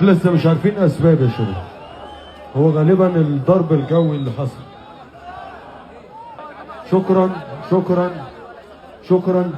لسه مش عارفين اسباب يا شباب. هو غالبا الضرب الجوي اللي حصل. شكرا شكرا شكرا.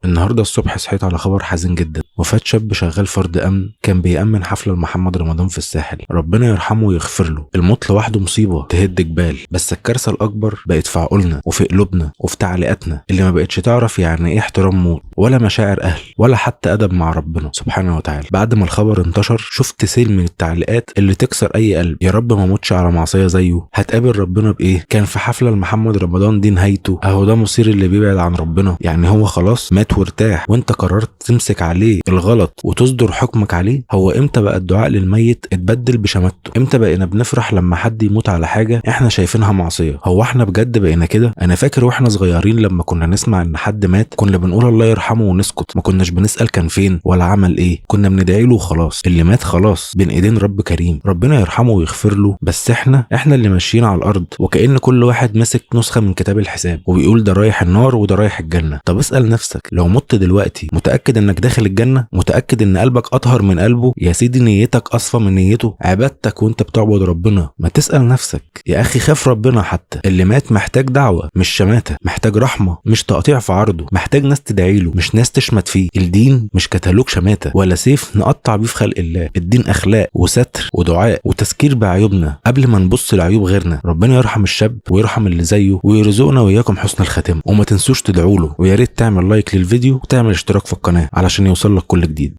النهارده الصبح صحيت على خبر حزين جدا، وفاة شاب شغال فرد امن كان بيأمن حفلة لمحمد رمضان في الساحل. ربنا يرحمه ويغفر له. الموت لوحده مصيبة تهد جبال، بس الكارثة الأكبر بقت في عقولنا وفي قلوبنا وفي تعليقاتنا اللي ما بقتش تعرف يعني ايه احترام موت، ولا مشاعر أهل، ولا حتى أدب مع ربنا سبحانه وتعالى. بعد ما الخبر انتشر شفت سيل من التعليقات اللي تكسر أي قلب. يا رب ما موتش على معصية زيه، هتقابل ربنا بإيه؟ كان في حفلة لمحمد رمضان دي نهايته، أهو ده مصير اللي بيبعد عن ربنا. يعني هو خلاص مات وارتاح، وانت قررت تمسك عليه الغلط وتصدر حكمك عليه. هو امتى بقى الدعاء للميت اتبدل بشماتته؟ امتى بقينا بنفرح لما حد يموت على حاجة احنا شايفينها معصية؟ هو احنا بجد بقينا كده؟ انا فاكر واحنا صغيرين لما كنا نسمع ان حد مات كنا بنقول الله يرحمه ونسكت، ما كناش بنسأل كان فين ولا عمل ايه، كنا بندعي له وخلاص. اللي مات خلاص بين ايدين رب كريم، ربنا يرحمه ويغفر له. بس احنا اللي ماشيين على الارض وكأن كل واحد ماسك نسخة من كتاب الحساب وبيقول ده رايح النار وده رايح الجنة. طب اسأل نفسك، لو مت دلوقتي متأكد انك داخل الجنة؟ متأكد ان قلبك اطهر من قلبه؟ يا سيدي نيتك اصفى من نيته، عبادتك وانت بتعبد ربنا. ما تسأل نفسك يا اخي، خاف ربنا. حتى اللي مات محتاج دعوة مش شماتة، محتاج رحمة مش تقطيع في عرضه، محتاج ناس تدعي له مش ناس تشمت فيه. الدين مش كتالوج شماتة ولا سيف نقطع بيه في خلق الله. الدين اخلاق وستر ودعاء وتذكير بعيوبنا قبل ما نبص لعيوب غيرنا. ربنا يرحم الشاب ويرحم اللي زيه ويرزقنا وإياكم حسن الخاتمة. وما تنسوش تدعوا له، ويا ريت تعمل لايك للفيديو وتعمل اشتراك في القناة علشان يوصل لك كل جديد.